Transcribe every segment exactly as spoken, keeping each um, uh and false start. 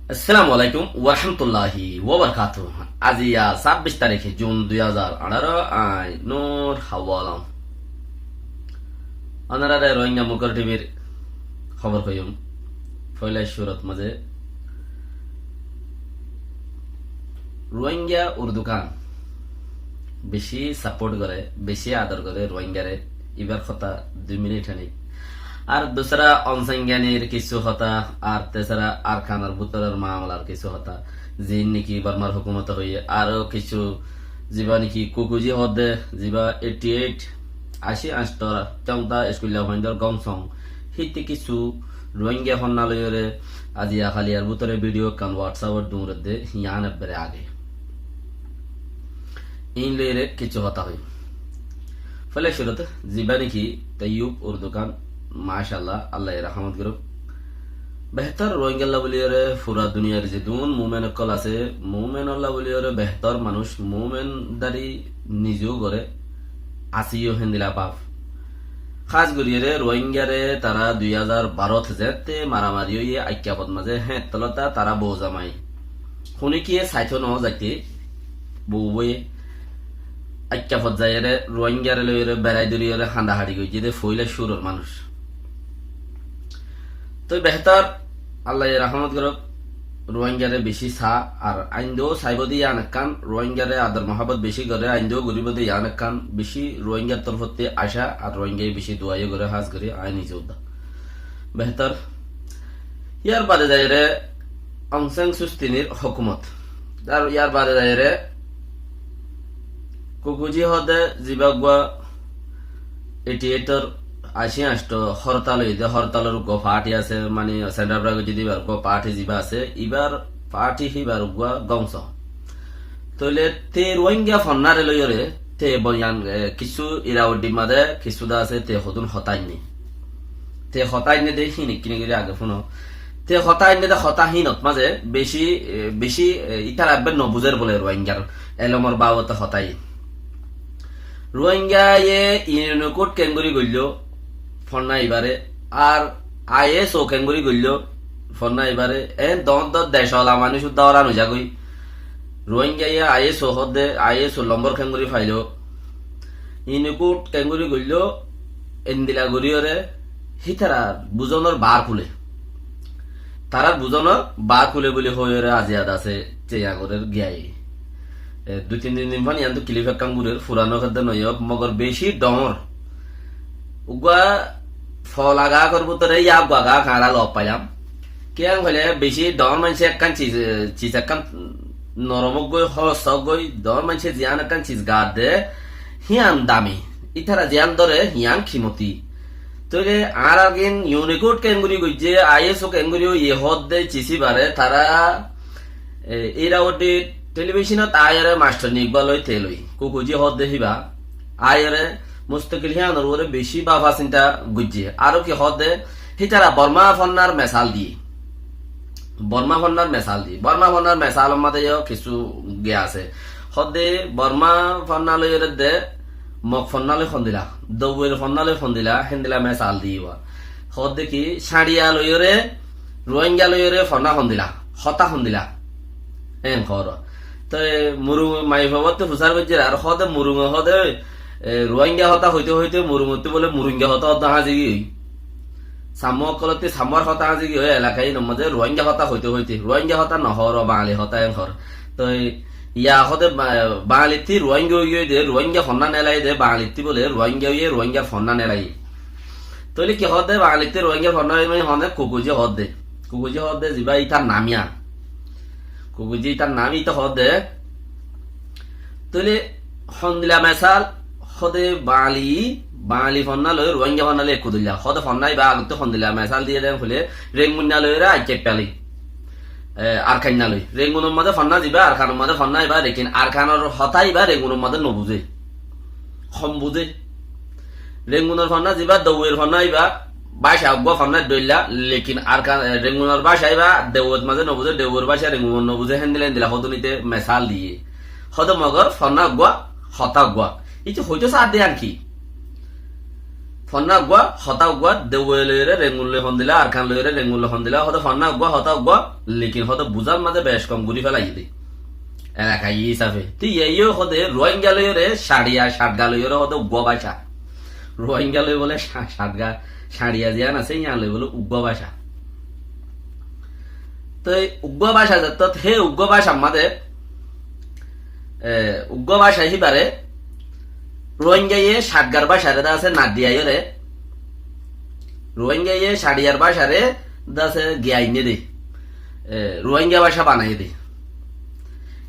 Assalamu alaikum warahmatulláhi wabarakátuhu. Aijja sábbic tarík Jun dui házar añçáro, añí Nur Hawalom. Ónoraré Rohingya Mukor T Vr hóbor hoiyum. Foila cúrut mazé Rohingya Urdu kán beci support goré, beci ador goré Rohingyaré, ibar hotá dui minit háni. Ar dusra Aung San Suu Kyi r kissú hotá, ar tesra Arkanor bútoror mamalar kissú hotá, ziín niki Bormar hókumote hoiyé, aró kissú ziba niki Kukuji hoódde, ziba eighty eight, ací añctho, teunta eskuilla fuaindor gom song, híte kissú Rohingya fonná loiyóre aijja háli ar bútore video ekkán WhatsApp ot duñredde, yián ebbere age. Iín loiyóre kissú hotá hoiyum. Foila cúrut ziba niki Tayyub Urdu kán, macállah, Allaye rahmot gorouk. Behtor Rohingyalla buliyóre fura duniyar zedún mumen ókkol asé, mumenolla buliyóre behtor manúic, mumendari nize yó goré, asé yó héndilla baf. Hás goríyore Rohingyare tará dui házar barot zeéñtte maramari óiye Aikkafot mazé héeñttolla tará bou zamai. Hone kiyé saitó noó zaite, bou bóiye Aikkafot zaiyóre Rohingyare loiyóre berai doriyóre handa haçi goijjé dé foila cúror manúic. Toi behtor, Allaye rahmot gorouk, Rohingyare beci sa, ar aindó saibo dé yián ekkán, Rohingyare ador muhabbot beci goré, aindó goribo dé yián ekkán, beci Rohingyar torfottí acá, ar Rohingyaye beci dua yó goré, hás gorí añí nize udda. Behtor. Yar bade zaiyóre Aung San Suu Kyi r hókumot. Ar yar bade zaiyóre Kukuji hoódde ziba uggúa eighty eight or ací añctho hortal óiye dé, hortalor uggúa party asé, mani Central Party goijjé dé ibar uggúa party ziba asé, ibar party híbar uggúa gom song. Tóile te Rohingya fonnáre loiyóre te boyan, e, kissú Irrawaddy mazé kissú dé asé te hodún hotá ainné. Te hotá ainné dé híin ekkíni gorí age fúno. Te hotá ainné dé hotá híinot mazé beci, e, beci, e, ítara ebbe nobuzér bóle Rohingyar elomor babote hotá iín. Rohingyaye Unicode keéngorí goilló fonná ibáre, ar I S O keéngorí goilló fonná ibáre, eén doóñr doóñr dec ola manúic udda óra nuzagói. Rohingyaye I S O hoódde, I S O lombor keéngorí failó, Unicode keéngorí goilló, endilla goríyore hítarar buzonor baár kúle. Tarár buzonor baár kúle buli hoiyóre aijja dé asé, te yá gorér giyai. E, dui tin din din fán yiánttu clip ekkán gurér, furan ókedde noiyók, mogor beci dhoóñr. Uggúa fola gaákor bútore yá uggúa gaák añára lof failam. Kiyá hoilé beci dhoóñr maincé ekkán cis, cis ekkán norom óggoi, hóos óggoi, dhoóñr maincé ziyán ekkán cis gaadde, híyan dami. Ítara ziyán dóre, híyan kimoti. Tóile añárar gín Unicode keéngorí goijjé, I S O keéngorí óiye hoódde cis ibáre, tará, e, Irrawaddy televisionot aiyóre mastor ni uggúa loi te loi, Kukuji hoódde híba, aiyóre mustakil híyanor uore beci bafa sinta goijjé. Aró ki hoódde, hítara Borma fonnar mesal diyé. Borma fonnar mesal di. Borma fonnar mesalor mazé yó kissú giya asé. Hoódde Borma fonná loiyóre dé Mog fonná loi hondilla, Douwer fonná loi hondilla, héndilla mesal diyé uwa. Hoódde ki, Cáñçiya loiyóre, Rohingya loiyóre fonná hondilla, hotá hondilla. Eén hoór. Toi Murung maiyafuattú fusár goijjé, ar hoódde Murunge hoódde, e, Rohingya hotá hoité hoité Murungottú bóle Murungya hotá hoódde háñzi giyói. Sammo ókkolótti Sammor hotá añzi giyói elaka inor mazé Rohingya hotá hoité hoité, Rohingya hotá nohór, Bangali hotá en hoór. Toi yá hoóde Ba-, Bangalittí Rohingya ói giyói dé, Rohingya fonná nelai dé, Bangalittí bóle Rohingya óiye, Rohingyar fonná nelai. Tóile ki hoóde Bangalittí Rohingyar fonná nelai mani hoóde Kukuji hoóde. Kukuji hoóde zibá ítar nam yá. Kukuji ítar nam íte hoóde. Tóile hondilla mesal, hoóde Bangali, Bangali fonná loi, Rohingya fonná loi ekku dilla. Hoóde fonná ibá agottú hondilla mesal diyé dé hoilé, Rengunna loiyóre Aikkaffa loi. E, Arkanna loi. Rengunor mazé fonná zibá, Arkanor mazé fonná ibá, lekin Arkanor hotá ibá Rengunor mazé nobuzé. Hom buzé. Rengunor fonná zibá, Douwer fonná ibá, báca uggúa fonná dhoilla, lekin Arkan, e, Rengunor báca ibá Douwet mazé nobuzé, Douwer báca Rengunot nobuzé, héndilla héndilla hoódde íte mesal diyé. Hoóde Mogor fonná uggúa, hotá uggúa. Íte hoitó saádde yían ki? Fonná uggúa, hotá uggúa, Dewai loiyóre Rengun loi hondila, Arkan loiyóre Rengun loi hondila, hóde fonná uggúa, hotá uggúa, lekin hóde buzár mazé bec kom gorí felaiyé dé. Elaka hísafe. Te iyá yó hóde Ruáinga loiyóre, Cañçiya, Cañçiya loiyóre hóde uggúa báca. Ruáinga loi bóle Ca-, Cañçiya, Cañçiya ziyán asé, yían loi bóle uggúa báca. Te uggúa báca zettót, hé uggúa bácar mazé, e, uggúa báca híbare, Ruáingaye Cañçiyar bácare de asé Naddiyaiyóre, Ruáingaye Cañçiyar bácare de asé giyainné dé, e, Ruáinga báca banaiyé dé.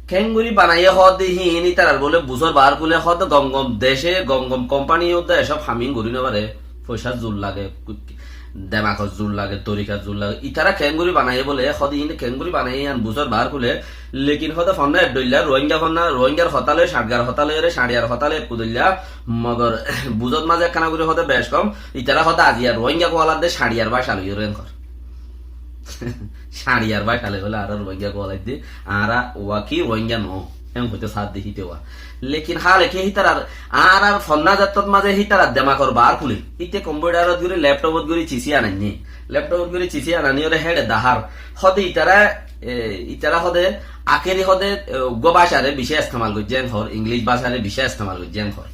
Keéngorí banaiyé hoódde híin ítarar bóle buzór baár kúle hoódde gom gom decé, gom gom kompáni yó de ecób ham híin gorí nofaré. Foicár zur lage, demakor zur lage, torikar zur lage. Ítara keéngorí banaiyé bóle, hoódde híin keéngorí banaiyé yían buzór baár kúle. Lekin hoódde fonná ek dhoilla, Ruáinga fonná, Ruáingar hotá loi, Cañçiyar hotá loiyóre, Cañçiyar hotá loi ekku dhoilla. Mogor buzót mazé ekkána gorí hoódde bec kom. Ítara hoódde aziya Ruáinga kualadde Cañçiyar báca loiyóre enkor. Cañçiyar báca loi bóle añára Ruáinga kualaidde, añára waki Ruáinga noó. Eén hoitó saádde híte wá. Lekin hále ki hítarar, añárar fonná zettót mazé hítarar demakor baár kúle. Íte kompútarot gorí, leptopot gorí cisí anainné. Leptopot gorí cisí ananíyore héçe dahár. Hóde ítara, e, ítara hóde, akéri hóde, e, uggúa bácare bicí estemal goijjé enkor, Inglíc bácare bicí estemal goijjé enkor.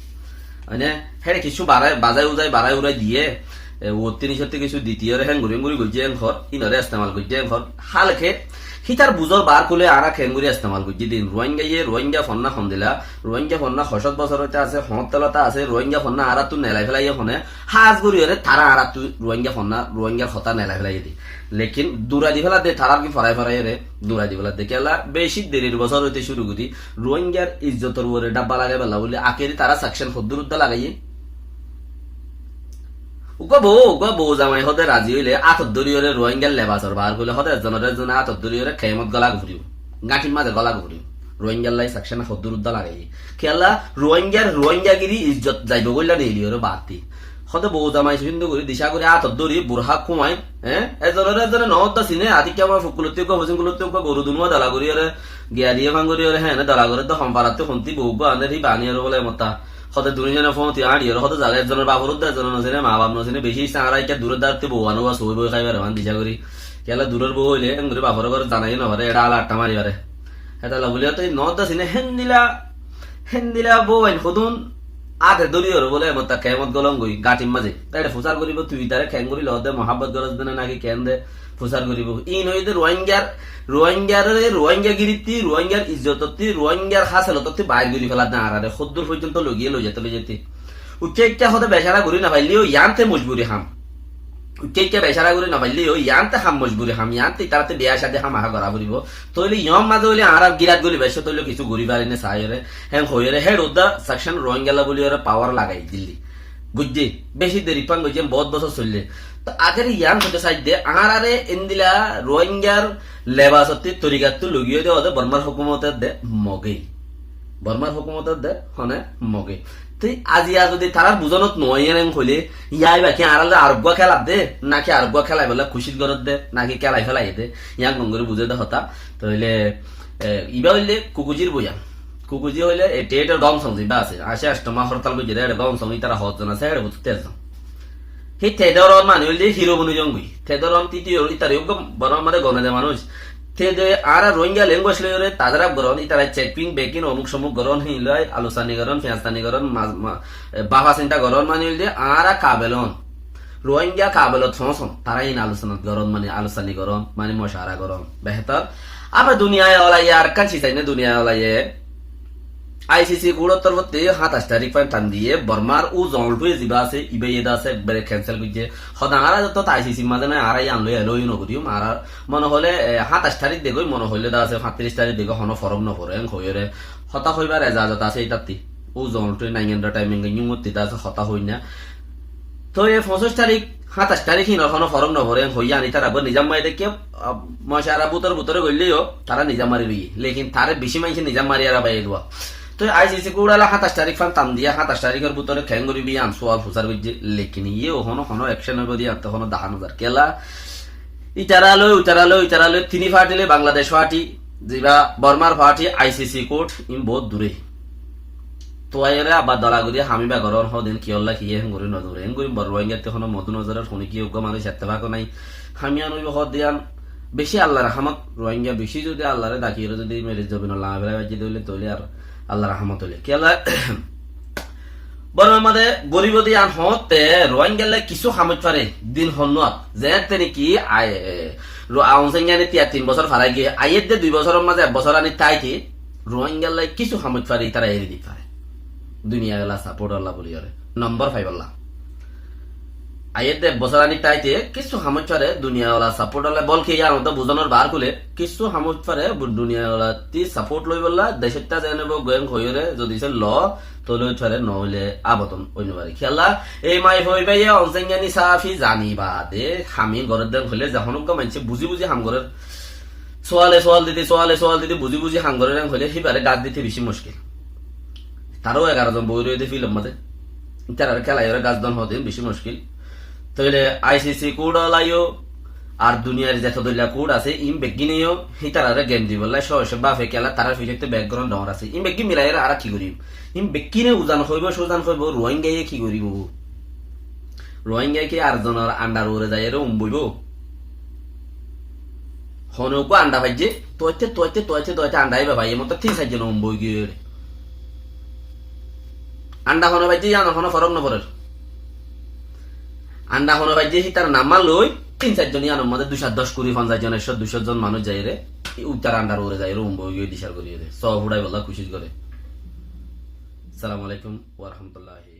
Mane, héçe kissú barái, bazái uzái, barái urái diyé, e, uottí nicottí kissú ditiyóre héngorí héngorí goijjé enkor, híinore estemal goijjé enkor. Hálke, hítar buzór baár kúle añára keéngorí estemal goijjí din. Ruáingaye, Ruáinga fonná hondila, Ruáinga fonná hoócót bosór óite asé, hoóñttelóta asé, Ruáinga fonná añáráttu nelai félaiyé hone, hás goríyore tará añáráttu Ruáinga fonná, Ruáingar hotá nelai félaiyé dé. Lekin durai di féladde, tarár ki forai foraiyóre, durai di féladde. Kiyólla, bicí derir bosór óite cúru gorí, Ruáingar izzotor uore dhábba lagaibálla bóli, akéri tará sekcen hoddúr uddá lagaiyé. Uggúa bou, uggúa bou zamai hóde razi óile átot dóriyóre Ruáingar lebasor baár kúle hóde ezzonore ezzone átot dóriyóre kemot góla gorí foribó. Gáñçir mazé góla gorí foribó. Ruáingallá sekcen hoddúr uddá lagaiyé. Kiyólla Ruáingar, Ruáingagiri izzot zaibou góilla neiliyóre baátti. Hóde bou zamai cúndor gorí dicá gorí átot dóri burhá kúmai, e? Ezzonore ezzone noódda siné, atikká añár fukkulottí uggúa, fusingkulottí uggúa, goru dunúa dola goríyóre, giya diyé fán goríyóre, hé, ene dola gorédde hom farattí hontí bou uggúa aner híba aníyóre bóle mota. Hóde duní zone fóñti añári, hóde zaga ezzonor bafor uddá ezzone nosiné, ma baf nosiné, bicí issá añára ikká duror darattí bou anó ba sói boi kái fare, man dicá gorí. Kiyólla duror bou óile, engorí bafor gór zanai nofare, eçé ala atta mari fare. Hétolla bóli, ói noódda siné, héndila, héndila bou ain hodún, áte dóri oré bóle, emotta kemot gólongoi, gáñçir mazé. Eçé fusár goríbo, tui taré keéngorí loódde, muhábbot gorós de né, náki keén de, fusár goríbo. Iín óiye de Ruáingar, Ruáingaré, Ruáingagirittí, Ruáingar izzotottí, Ruáingar háselotottí bair gorí féladde añáráre, hoddúr foijjonto logiyé loizaite loizaite. Uikká ikká hóde becára gorí nofaillé yó, yiánte mojburi ham. Uikká ikká becára gorí nofaillé yó, yiánte ham mojburi ham, yiánte itarátte biyá cádi ham ahá gorá foribó. Tóile yór mazé óile añára gírat góli baiccó, tóile kissú gorí fari né saiyóre, héen hoiyóre, héçe uddá sekcen Ruáingalla bóliyoré pawar lagai dilli. Buijjé, bicí deri fán goijjé, boóut bosór soillé. Tó akéri yián hoité saidde, añáráre endila Ruáingar lebasottí torikattú logiyé de óde Bormar hókumote de Mogé. Bormar hókumote de hone Mogé. Te aziya zodi tarár buzonot no aiyér en hoilé, yá iba ki añárálla areggúa kéladde, náki areggúa kélaibálla kucíc gorédde, náki kélai félaiyé de, yián gom gorí buzé de hotá. Tóile, e, iba óilde Kukujir boyan. Kukuji óile e tet or gom song ziba asé, aci ancto ma hortal goijjé de, ere gom song itara hozzon asé, ere bútottu ezzon. Hé tedor on mani óilde hiro boni zongoi. Tedor on titiyo, itara uggúa Bormar mazé gone de manúic. Tede añára Rohingya language loiyóre tadarab goron, itara checking, bekin, omuk somuk goron, híin loi alosani goron, fiyastani goron, ma-, ma-, e, bafa sinta goron, mani óilde añára kabel on. Rohingya kabelot foóñson, tará híin alosanat goron, mani alosani goron, mani mocara goron. Behetor. Abar duniyai olaye, arekkán sisainne duniyai olaye. I C C court or torfótti háñtaic tarík fán tan diyé, Bormar U Zon Ulthu ziba asé, iba iyé de asé, ekbare cancel goijjé. Hoda añára zottót I C C r mazé nai, añára yián loi elo ino goijjum, añára mone hoilé, e, háñtaic tarík degói, mone hoilé de asé, fañtiríc tarík degói, hono forok no foré, en hoiyóre. Hotá hoibar ezazot asé itattí. U Zon Ulthu Naingendra Timing e nyungottí de asé, hotá hoi na. Toi e foñsíc tarík, háñtaic tarík híinor hono forok no foré, hoiyán itará uggúa nizam mari dekíye, a, mocara bútore bútore goillé yó, tará nizam mari loiyé. Lekin taré bicí maincé nizam mari ara bái dua. Toi I C C court ala háñtaic tarík fán tan diya, háñtaic taríkor bútore keéngorí bi yián sual fusár goijjé, lekin iyé hono, hono action óibo de yián to hono dahá no zar. Kiyólla, itará loi, itará loi, itará loi, tini party loi, Bangladesh party, ziba Bormar party, I C C court, iín boóut duré. Tuaiyóre abbar dola gori hamiba goron hoódin kiyólla ki en gori nodure. En gori bor Ruáingattú hono modú nozorer hono ki uggúa manúic ettefak nai. Hamiyan óibo hoódde yián beci Allar rahámot. Ruáinga beci zodi Allaré dakiyóre zodi mere zobinot lama félai faijje de óile, tóile ar Allar rahámot óile. Kiyólla Bormar mazé gorib de yián hoótte Ruáingalla kissú ham óit fare din honnuat. Zeéñtte niki ai, Ru-, Aung San Suu Kyi tiya tin bosór farai giyé, aiyér de dui bosóror mazé ek bosór ani táite Ruáingalla kissú ham óit fare, ítara eri di fare. Duniyawala saport olla buli yóre. Nombor faibolla. Aiyér de ek bosór ani táite kissú ham óit fare, duniyawala saport olla, bolke yar modde buzonor bar kule, kissú ham óit fare, bu-, duniyawala ti saport loibolla, decótta zene bo goyeng hoiyóre, zodi se lo, tóile óit fare, noóile abodon ói no fare. Kiyólla, ei mai hoi baiye Aung San Suu Kyi safi zani bade, hami gorer den hoile, zehón uggúa maincé buzi buzi ham gorer, suale sual dite, suale sual dite, buzi buzi ham gorer den hoile, híbare gas dite beci muckil. Taró egaró zon boi roiyé de filor mazé. Ítarare kelaiyóre gas don hoódin beci muckil. Tóile I C C kurt olaiyó, ar duniyar zeto doilla kurt asé, in beggíneyo, hítarare gem dibolla, só só bafe kela, tarar fiçotte background dóñr asé. In beggín milaiyóre añára ki gorim? In beggíne uzan hoibo, suzan hoibo, Ruáingaye ki goribo? Ruáingaye ki ar zonor andar uore zaiyóre um boibo? Hone uggúa anda faijje, tuaite, tuaite, tuaite, tuaite anda aiba faiye, mottor tin sair zon um boi giyóre. Anda hone faijje, yiánor hono forok no forer. Anda hone faijje, hítar namma loi, tin sair zon yiánor mazé dui cót doc, kuri, fonzaic zon, ekcó, dui cót zon manúic zaiyóre, ítar andar uore zaiyóre um boi giyóre dicár goriyóre. Só fuçaibolla kucíc gore. Assalamu alaikum wa rahmatullahi.